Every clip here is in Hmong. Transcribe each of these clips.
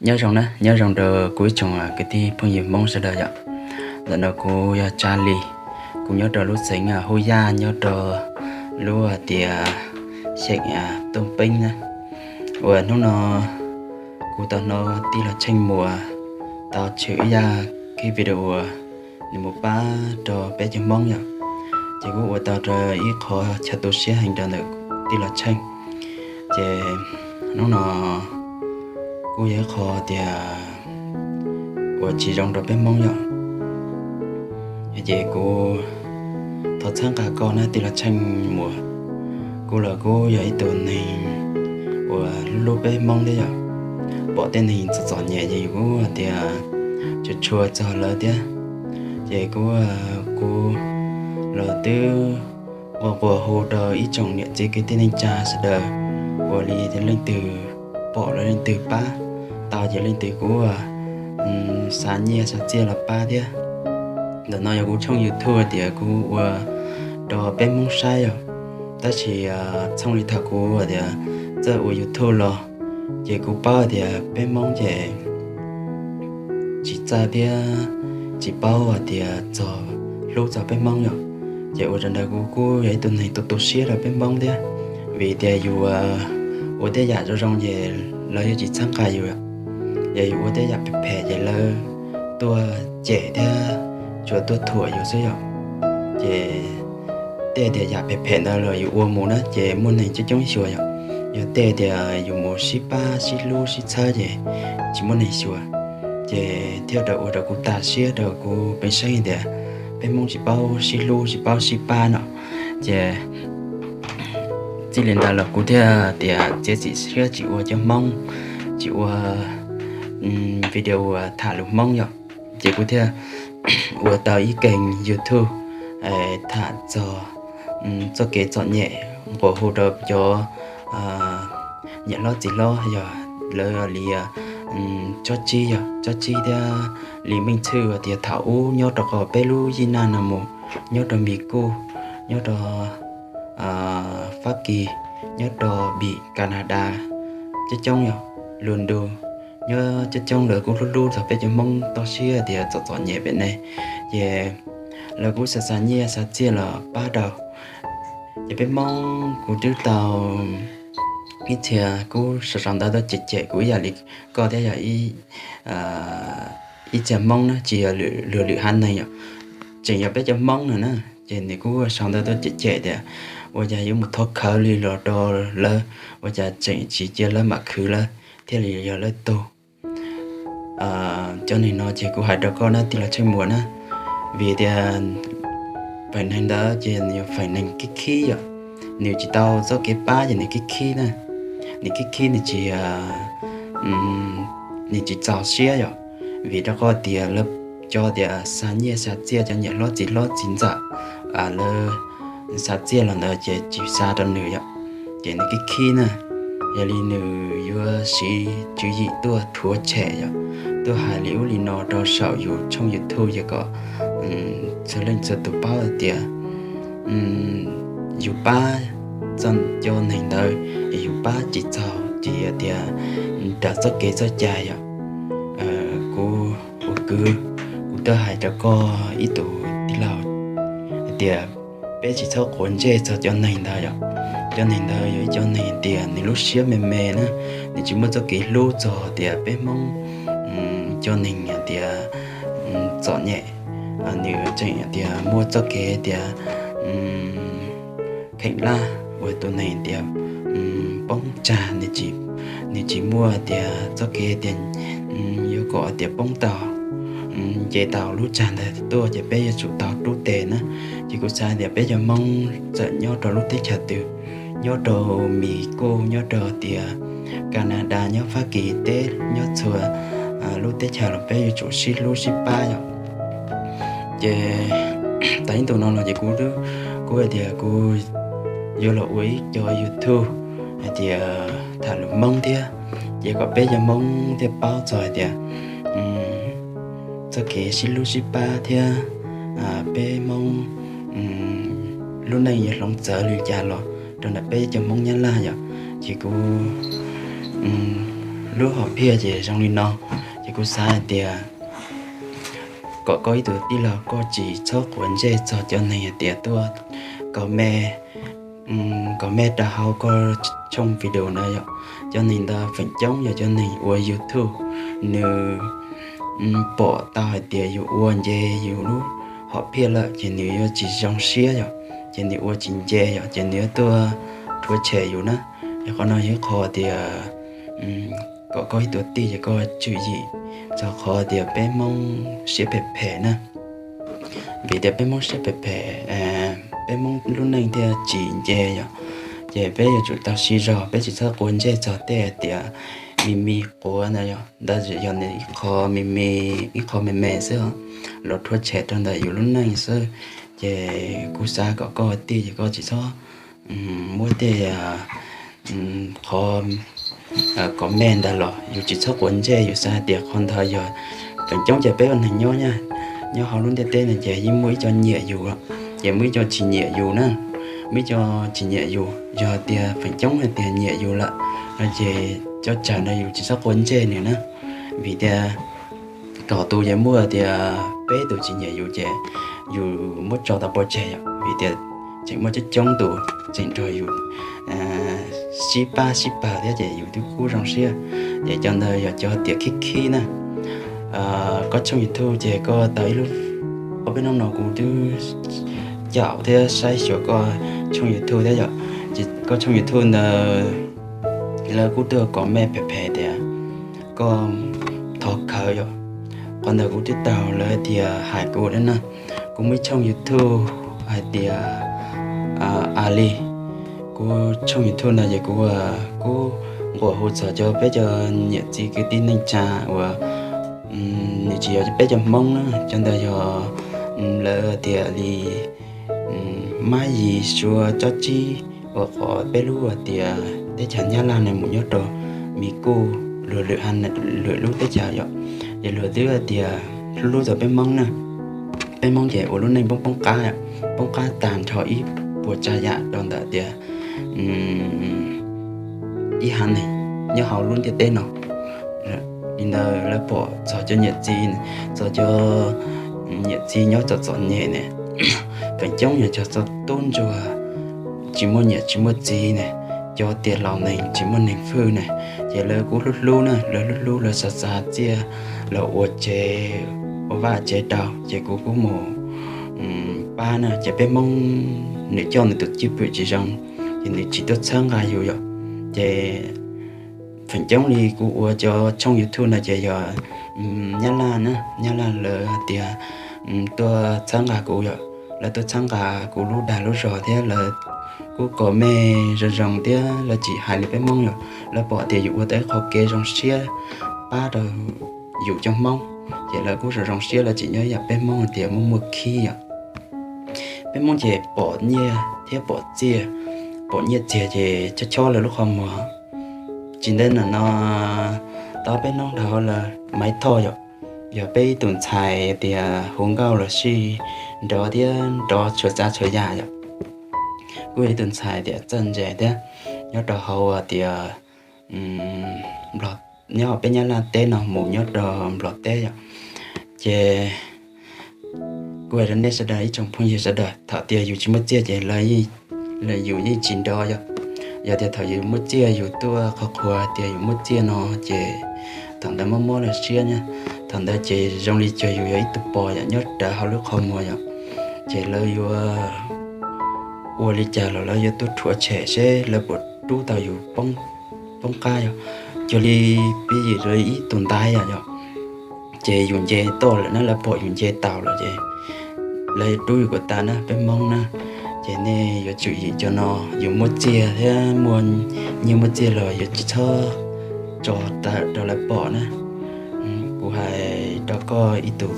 Nyob zoo na, nyob zoo rau kuv ib tsoom kwv tij phooj ywg Hmoob sawv daws yom. Ntawm no kuv yog Tsav Lis, kuv nyob rau lub xeev Hub Yaj, nyob rau lub tias xeem Tooj Peeb na. Uas hnub no kuv tau hnov tij laug Tsheej Muas tau tshwm ib zaj kiv video uas nws mus pab rau peb cov Hmoob yom. Ces kuj ua tau rau ib qho chaw tu siab heev rau ntawm tij laug Tsheej. Ces hnub no kuj yog ib qho tias uas tsis zoo rau peb Hmoob yom. Ces kuv thov txhawb nqa koj na tij laug Tsheej Muas. Kuv los kuj yog ib tug neeg uas hlub hlub peb Hmoob thiab yom. Pom tej neeg txom txom nyem ces yus kuj tias tshua txog lawv thiab. Ces kuv, kuv los twb nqua nqua hu rau ib tsoom niam txiv kwv tij neej tsa sawv daws uas li leej twg pom los leej twg pab tau ces leej twg kuj xa nyiaj xa txiaj los pab thiab. Ntawm no yog kuv tshooj YouTube tias kuv ua rau peb Hmoob saib yom. Tab sis txhooj li thaum kuv tias txawj ua YouTube los ces kuv paub tias peb Hmoob ces tsis txawj thiab tsis paub tias txog hlub txog peb Hmoob yom. Ces ua rau ntawd kuv kuj yog ib tug neeg tu tu siab rau peb Hmoob thiab, vim tias yus ua tej yam zoo zoo ces lawv yuav tsis txhawb nqa yus, yog yus ua tej yam phem phem ces lawv tuaj cem thiab tsuas tuaj thuam yus xwb yom. Ces tej tias yam phem phem ntawd los yus ua mus na ces muaj neeg coob coob xyuas yom. Yog tej tias yus mus sib pab sib hlub sib txhawb ces tsis muaj neeg xyuas. Ces thiaj rau ua rau kuv tas siab rau kuv peev xeeb tias peb Hmoob tsis paub sib hlub tsis paub sib pab no. Ces txij li ntawd los kuv thiaj tias txiav txim siab tsis ua cov Hmoob, tsis ua video tham lus Hmoob yom. Ces kuv thiaj ua tau ib kênh YouTube tham txog txoj kev txom nyem, nqua hu rau cov niam hlob txiv hlob yog lawv li tsob tsib yog tsob tsib thiab li meej txhwj tias thaum ub nyob rau qhov peb lub yij naj no mus, nyob rau Mis Kuj, nyob rau Fab Kis, nyob rau Npis, Kas Nas Das, coob coob yog Lus Ntus, nyob coob coob lawv kuj hlub hlub txog peb cov Hmoob toj siab tias txom txom nyem pem ne, ces lawv kuj xa xa nyiaj xa txiaj los pab rau. Ces peb Hmoob kuv twb tau ib txhia kuj sau sau ntawv tuaj cem cem kuv ib yam li koj thiab yog ib txhia Hmoob na tsis yog luag lwm haiv neeg yom, tseem yog peb cov Hmoob no na. Ces nws kuj sau ntawv tuaj cem cem tias ua cas yuav mus thov khawv li los rau lawv, ua cas tseem tsis cia lawv mam khwv lawv thiaj li yog lawv tug. Cov neeg no ces kuv hais rau koj na tij laug Tsheej Muas na, vim tias feem neeg ntawd ces nws yog feem neeg khib khib yom, nws tsis tau txoj kev pab ces nws khib khib na, nws khib khib nws tsis, nws tsis txaus siab yom, vim rau qhov tias lawv cov tias xa nyiaj xa txiaj cov niam hlob txiv hlob txiv ntxawm, lawv xa txiaj los ntawd ces tsis xa rau nws yom, ces nws khib khib na. Yog li nws yuav siv tswv yim tuaj rhuav tshem yom, tuaj hais li ub li no rau saum yus tshooj YouTube yog kom txhua leej txhua tus paub tias yus pab txog cov neeg ntawd, yus pab tsis txaus ces yog tias raws txoj kev txoj cai yom. Kuv ua kwv, kuv twb hais rau koj ib tug tij laug hais tias peb tsis txhob quav ntsej txog cov neeg ntawd yom. Cov neeg ntawd yog ib cov neeg tias nws lub siab me me na, nws tsis muaj txoj kev hlub txog tias peb Hmoob cov neeg tias txom nyem, nws tseem tias muaj txoj kev tias kheem laj ua tus neeg tias poob tsag, nws tsis muaj tias txoj kev tias yuav kom tias poob tau, nce tau lub tsag ntawd tuaj ces peb yuav tsum tau rub tes na. Ces kuv xav tias peb cov Hmoob txawm nyob rau lub teb chaws twg, nyob rau Mis Kuj, nyob rau tias Kas Nas Das, nyob Fab Kis teb, nyob txhua lub teb chaws los peb yuav tsum sib hlub sib pab yom. Ces tas ib ntu no los ces kuv, kuv hais tias kuv yuav los ua ib co YouTube hais tias tham lus Hmoob thiab, ces kom peb cov Hmoob thiaj paub txog hais tias txoj kev sib hlub sib pab thiab peb Hmoob lub neej yuav hloov txawv li cas los rau ntawm peb cov Hmoob Nyab Laj yom. Ces kuv Lub hom phiaj ces zoo li no, ces kuv xav hais tias kom koj ib tug tij laug koj tsis txhob quav ntsej txog cov neeg hais tias tuaj comment, comment rau hauv koj tshooj video na yom. Cov neeg ntawd feem coob yog cov neeg ua YouTube, nws pom tau hais tias yus ua nce yus lub hom phiaj lawm ces nws yuav tsis zoo siab yom, ces nws ua tsis nce yom, ces nws yuav tuaj rhuav tshem yus na. Yog qhov no yog ib qho tias kom koj ib tug tij ces koj tswm yim txog qhov tias peb Hmoob siab phem phem na. Vim tias peb Hmoob siab phem phem, peb Hmoob lub neej thiaj tsis nce yom. Ces peb yuav tsum tau siv zog, peb tsis txhob quav ntsej txog tej hais tias me me quav ntawd yom, ntawd yog nws ib qho me me, ib qho me me xwb, los rhuav tshem rau ntawm yus lub neej xwb. Ces kuv xav kom koj tij ces koj tsis txhob muab tej qhov comment ntawd los yus tsis txhob quav ntsej, yus xav hais tias qhov ntawd yog, feem coob ces peb ua neeg nyob, nyob hauv lub ntiaj teb no ces yeej muaj ib co nyiam yus, ces muaj ib co tsis nyiam yus na. Muaj ib co tsis nyiam yus, yog tias feem coob hais tias nyiam yus lawm no ces cov tsam ntawd yus tsis txhob quav ntsej nws na. Vim tias kaum tus ces muaj tias peb tus tsis nyiam yus ces yus muab tso tau pov tseg yom, vim tias tseem muaj coob coob tus tseem nrog yus sib pab sib pawg thiab ces yus twb kub zoo siab. Ces cov ntawd yog cov tias khib khib na. Koj tshooj YouTube ces koj tau ib lub, ob peb hnub no kuv twb caum thiab saib xyuas koj tshooj YouTube thiab yom. Ces koj tshooj YouTube ntawd lawv kuj tuaj comment phem phem tias koj thov khawv yom. Qhov ntawd kuv twb taug lawv tias hais kuv thiab na. Kuv muaj ib tshooj YouTube hais tias Ali. Kuv tshooj YouTube ntawd ces kuv kuj nquas hu txog cov peb cov niam txiv kwv tij neej tsa uas nws tsis yog peb cov Hmoob na, cov ntawd yog lawv tias li Mab Yis, Suav, Tsob Tsib, uas qhov peb lub hais tias teb chaws Nyab Laj ne mus nyob rau Mis Kuj, luag lwm ha, lwm lub teb chaws yom. Ces luag twb hais tias hlub hlub txog peb Hmoob na. Peb Hmoob ces ua lub neej poob poob qab, poob qab tag nrho ib puas tsav yam rau ntawm tias ib haiv neeg nyob hauv lub ntiaj teb no. Li ntawd lawv pom txog cov niam txiv, txog cov niam txiv nyob txom txom nyem ne, feem coob yog cov tub ntsuag tsis muaj niam tsis muaj txiv ne, cov tias laus neeg tsis muaj neeg fwj ne, ces lawv kuj hlub hlub na, lawv hlub hlub lawv xav xav txiaj los ua tsev, ua vaj tsev rau, ces kuv kuj mus pab na. Ces peb Hmoob nws coj nws tus cwj pwm tsis zoo, ces nws tsis tuaj txhawb nqa yus yom. Ces feem coob li kuv ua cov tshooj YouTube no ces yog Nyab Laj na, Nyab Laj lawv tias tuaj txhawb nqa kuv yom, lawv tuaj txhawb nqa kuv lub dag lub zog thiab lawv kuj comment zoo zoo thiab lawv tsis hais li peb Hmoob yom, lawv pom tias yus ua tau ib qho kev zoo siab pab rau yus cov Hmoob, ces lawv kuj zoo zoo siab, lawv tsis nyob yam peb Hmoob tias muaj muaj khib yom. Peb Hmoob ces pom nyiaj thiab pom txiaj, pom nyiaj txiag ces chob chob lawv lub qhov muag. Tsis ntev no no, tau peb hnub dhau lawm Maiv Thoj yom, yog peb ib tug ntxhais tias hu nkauj los sis nrov thiab nrov txhua tsav txhua yam yom. Kuj yog ib tug ntxhais tias txawj ntse thiab nyob rau hauv tias Nplog, nyob peb Nyab Laj teb no mus nyob rau Nplog teb yom. Ces kuv hais rau nej sawv daws ib tsoom phooj ywg sawv daws, thaum tias yus tsis muaj txiaj ces lawv, yus yeej tsis nrov yom. Yog tias thaum yus muaj txiaj yus tuaj qhuas qhuas tias yus muaj txiaj no ces thaum ntawd mob mob lawv siab na. Thaum ntawd ces zoo li cuag yus yog ib tug pos yom nyob rawv hauv lub qhov muag yom, ces lawv yuav ua li cas los lawv yuav tuaj rhuav tshem seb lawv puas rub tau yus poob qab yom. Cuag li pib yim li ib tug ntaiv yom, ces yus nce toj lawm na, lawv pom yus nce taus lawm ces lawv yuav rub yus kom tas na, peb Hmoob na. Ces nej yuav tsum yim cov no, yus muaj txiaj thiab muaj nyiaj muaj txiaj los yuav tsis txhob tso tawm rau lawv pom na. Kuv hais rau koj ib tug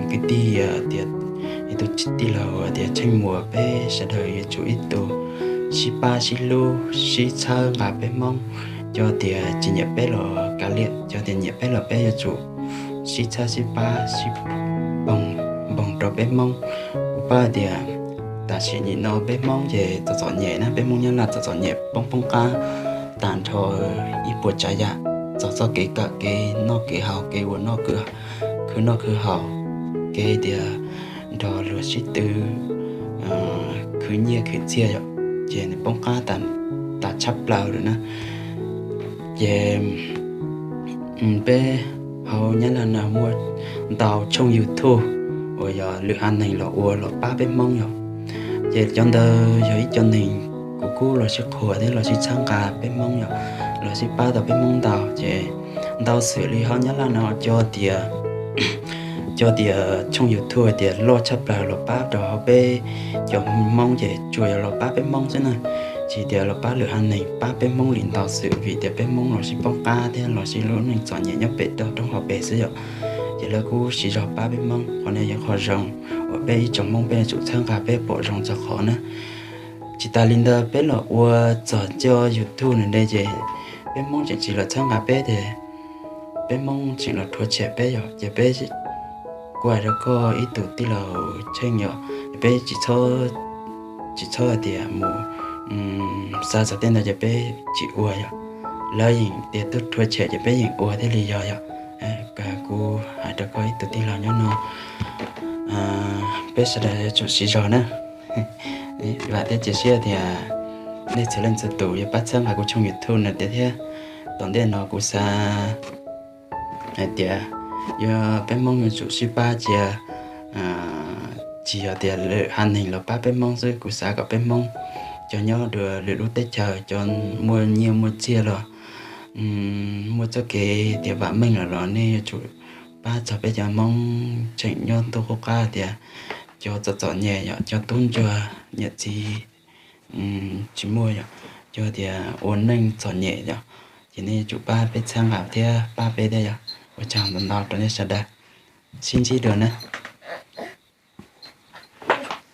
kwv tij tias, ib tug tij laug tias Tsheej Muas, peb sawv daws yuav tsum ib tug sib pab sib hlub sib txhawb nqa peb Hmoob. Cov tias tsis nyiam peb los kav liam, cov tias nyiam peb los peb yuav tsum sib txhawb sib pab sib npoog rau peb Hmoob. Kuv paub tias tam sim nim no peb Hmoob ces txom txom nyem na, peb Hmoob Nyab Laj txom txom nyem poob poob qab tag nrho ib puas tsav yam. txog txoj kev kawm kev noj kev haus, kev ua noj khwv noj khwv haus, kev tias nrog luag sib tw khwv nyiaj khwv txiaj yom, ces nws poob qab tas tshaj plaws lawm na. Ces peb hauv Nyab Laj no muaj ntau tshooj YouTube uas yog lwm haiv neeg los ua los pab peb Hmoob yom. Ces cov ntawd yog ib co neeg kuv kuj los sib qhuas thiab los sib txhawb nqa peb Hmoob yom, los sib pab tau peb Hmoob ntau. Ces ntau xwm li hauv Nyab Laj no cov tias, cov tias tshooj YouTube tias loj tshaj plaws los pab rau hauv peb cov Hmoob ces tsuas yog los pab peb Hmoob xwb na, tsis tias los pab lwm haiv neeg, pab peb Hmoob li ntau xwm vim tias peb Hmoob los sib poob qab thiab los sib lub neej txom nyem nyob pem toj roob hauv pes xwb yom. Ces lawv kuj siv zog pab peb Hmoob, qhov no yog qhov zoo uas peb ib tsoom Hmoob peb yuav tsum txhawb nqa peb pom zoo txog qhov na. Tsis tas li ntawd peb los ua txog cov YouTube no ne ces peb Hmoob tseem tsis los txhawb nqa peb ces peb Hmoob tseem los rhuav tshem peb yom. Ces peb kuj hais rau koj ib tug tij laug Tsheej yom, peb tsis txhob hais tias mus xav txog tej ntawd ces peb tsis ua yom. Lawv yeej tias tuaj rhuav tshem ces peb yeej ua thiaj li yog yom. Kuv hais rau koj ib tug tij laug nyob no, peb sawv daws yuav tsum siv zog na. Vam thiab cia siab tias nej txhua leej txhua tus yuav pab txhawb nqa kuv tshooj YouTube no tiag thiab. Tom ntej no kuv xav hais tias yog peb Hmoob yuav tsum sib pab cia, tsis yog tias lwm haiv neeg los pab peb Hmoob xwb, kuv xav kom peb Hmoob cov nyob dua lwm lub teb chaws cov muaj nyiaj muaj txiaj los muaj txoj kev tias vam meej lawm los nej yuav tsum pab txog peb cov Hmoob tseem nyob ntuj qub qab tias cov txom txom nyem yom, cov tub ntsuag niam txiv tsis muaj yom, cov tias ua neej txom nyem yom, ces nej yuav tsum pab peb txhawb nqa thiab pab peb thiab yom. Ua tsaug ntau ntau rau nej sawv daws, sib ntsib dua na.